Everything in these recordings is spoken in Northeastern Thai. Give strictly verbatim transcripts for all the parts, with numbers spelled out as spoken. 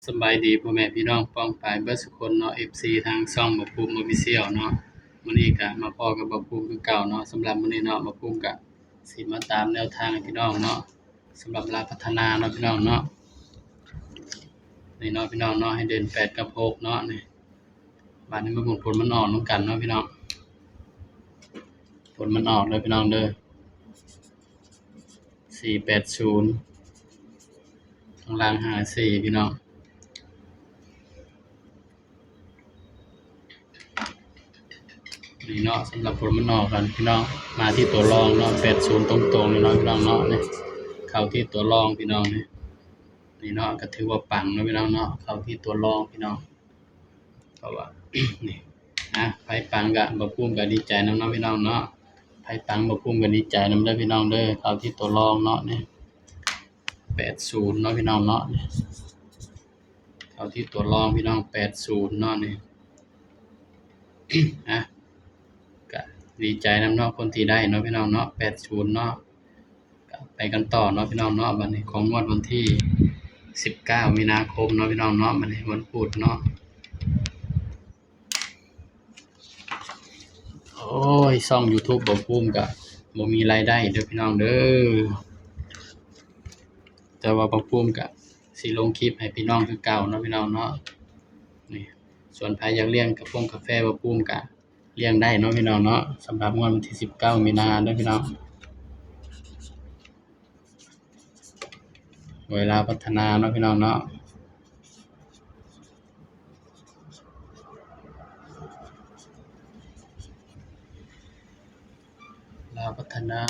สำบายดีพ่อแม่พี่น้องป้องปายเบิดสุคนเนาะ เอฟซี ทางช่องบ่าวภูมิ Official เนาะ มื้อนี้ก็มาพ้อกับบ่าวภูมิคือเก่าเนาะ สำหรับมื้อนี้เนาะ บ่าวภูมิก็สิมาตามแนวทางให้พี่น้องเนาะ สำหรับลาวพัฒนาเนาะพี่น้องเนาะ นี่เนาะพี่น้องเนาะ ให้เด่นแปดกับหกเนาะ นี่ บาดนี้มาเบิ่งผลมันออกนำกันเนาะพี่น้อง ผลมันออกเด้อพี่น้องเด้อ สี่แปดศูนย์ ข้างล่างห้าสี่ พี่น้อง นี่เนาะ สำหรับผลมันออกกันพี่น้อง มาที่ตัวรองเนาะ แปดศูนย์ ตรงๆเลยเนาะพี่น้องเนาะ นี่ เข้าที่ตัวรองพี่น้อง นี่ นี่เนาะ ก็ถือว่าปังเนาะพี่น้องเนาะ เข้าที่ตัวรองพี่น้อง เพราะว่า นี่ อ่ะ ไผปังก็ บ่าวภูมิก็ดีใจนำเนาะพี่น้องเนาะ ไผปัง บ่าวภูมิก็ดีใจนำเด้อพี่น้องเด้อ เข้าที่ตัวรองเนาะ นี่ แปดศูนย์ เนาะพี่น้องเนาะ นี่ เข้าที่ตัวรองพี่น้อง แปดศูนย์ เนาะ นี่ อ่ะ ก็ดีใจนำเนาะ คนที่ได้เนาะพี่น้องเนาะ แปดศูนย์ เนาะ ก็ไปกันต่อเนาะพี่น้องเนาะ บาดนี้ของงวดวันที่ สิบเก้า มีนาคมเนาะพี่น้องเนาะ บาดนี้วันพุธเนาะ โอ้ย ช่อง YouTube บ่าวภูมิก็บ่มีรายได้เด้อพี่น้องเด้อ แต่ว่าบ่าวภูมิก็สิลงคลิปให้พี่น้องคือเก่าเนาะพี่น้องเนาะ นี่ ส่วนใผอยากเลี้ยงกาแฟ บ่าวภูมิก็เลี้ยงได้เนาะพี่น้องเนาะ สำหรับงวดวันที่ สิบเก้า มีนาเด้อพี่น้อง หวยลาวพัฒนาเนาะพี่น้องเนาะ ลาวพัฒนา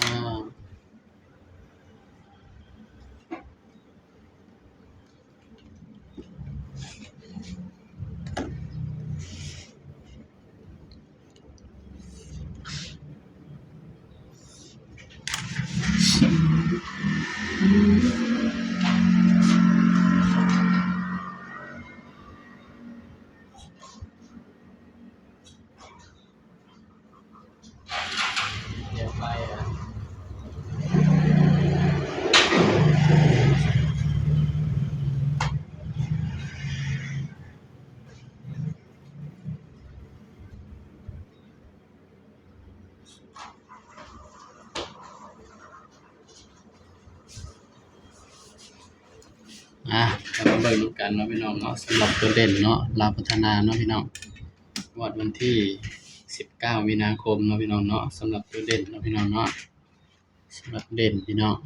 เดี๋ยวไปอ่ะ อ่ะ เรามาเบิ่งนำกันเนาะพี่น้องเนาะ สำหรับตัวเด่นเนาะ ลาวพัฒนาเนาะพี่น้อง งวดวันที่ สิบเก้า มีนาคมเนาะพี่น้องเนาะ สำหรับตัวเด่นเนาะพี่น้องเนาะ สำหรับเด่นพี่น้อง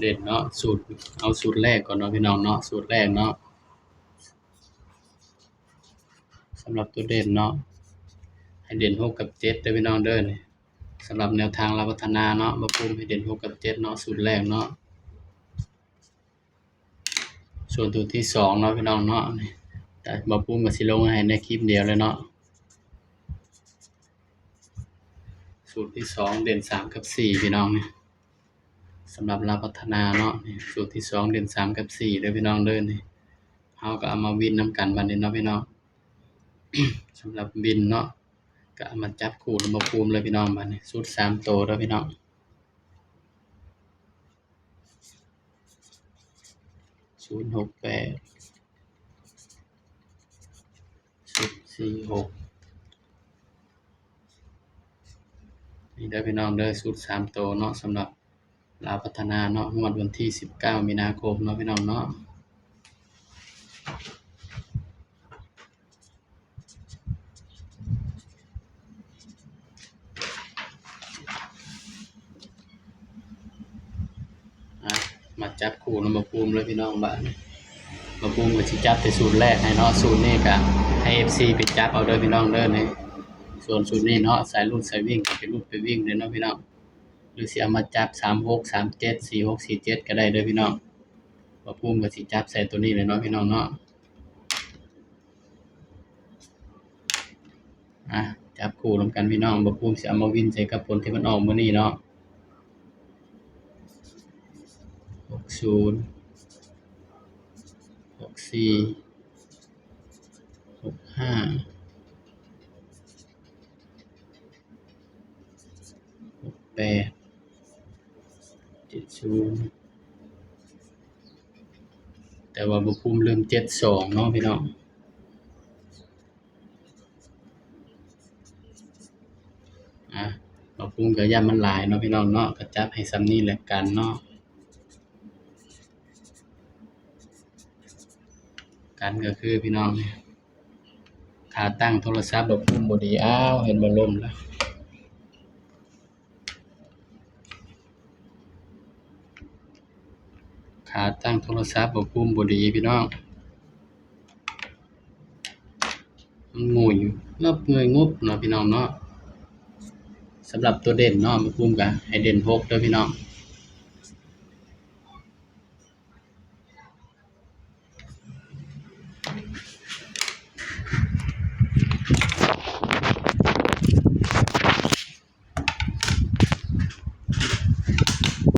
เด่นเนาะ สูตร เอาสูตรแรกก่อนเนาะพี่น้องเนาะ สูตรแรกเนาะ สำหรับตัวเด่นเนาะ ให้เด่นหกกับเจ็ดเด้อพี่น้องเด้อ นี่ สำหรับแนวทางลาวพัฒนาเนาะ บ่าวภูมิให้เด่นหกกับเจ็ดเนาะ สูตรแรกเนาะ ส่วนตัวที่สองเนาะพี่น้องเนาะ นี่ แต่บ่าวภูมิก็สิลงให้ในคลิปเดียวเลยเนาะ สูตรที่สองเด่นสามกับสี่พี่น้อง นี่ สำหรับลาวพัฒนาเนาะ นี่ สูตรที่สองเด่นสามกับสี่เด้อพี่น้องเด้อ นี่ เฮาก็เอามาวินนำกันบาดนี้เนาะพี่น้อง สำหรับวินเนาะ ก็เอามาจับคู่นำบ่าวภูมิเลยพี่น้อง บาดนี้ สูตรสามตัวเด้อพี่น้อง ศูนย์หกแปด ศูนย์สี่หก นี่เด้อพี่น้องเด้อ สูตรสามตัวเนาะ สำหรับลาวพัฒนาเนาะ งวดวันที่ สิบเก้า มีนาคมเนาะพี่น้องเนาะ อ่ะ มาจับคู่นำบ่าวภูมิเลยพี่น้อง บาดนี้ บ่าวภูมิก็สิจับแต่สูตรแรกให้เนาะ สูตรนี้ก็ให้ เอฟซี ไปจับเอาเด้อพี่น้องเด้อ นี่ ส่วนสูตรนี้เนาะ สายรูดสายวิ่งก็ไปรูดไปวิ่งเลยเนาะพี่น้อง หรือสิเอามาจับ สามหก สามเจ็ด สี่หก สี่เจ็ด ก็ได้เด้อพี่น้อง บ่าวภูมิก็สิจับใส่ตัวนี้เลยเนาะพี่น้องเนาะ อ่ะ จับคู่นำกันพี่น้อง บ่าวภูมิสิเอามาวินใส่กับผลที่มันออกมื้อนี้เนาะ หกศูนย์ หกสี่ หกห้า หกแปด เจ็ดศูนย์ แต่ว่าบ่าวภูมิลืม เจ็ดสอง เนาะพี่น้อง อ่ะ บ่าวภูมิก็ย่านมันหลายเนาะพี่น้องเนาะ ก็จับให้ส่ำนี้แล้วกันเนาะ กันก็คือพี่น้อง ขาตั้งโทรศัพท์บ่าวภูมิบ่ดี อ้าว เห็นบ่ ล้มแล้ว ขาตั้งโทรศัพท์บ่าวภูมิบ่ดีพี่น้อง มันหมุยงบเงยงบเนาะพี่น้องเนาะ สำหรับตัวเด่นเนาะ บ่าวภูมิก็ให้เด่นหกเด้อพี่น้อง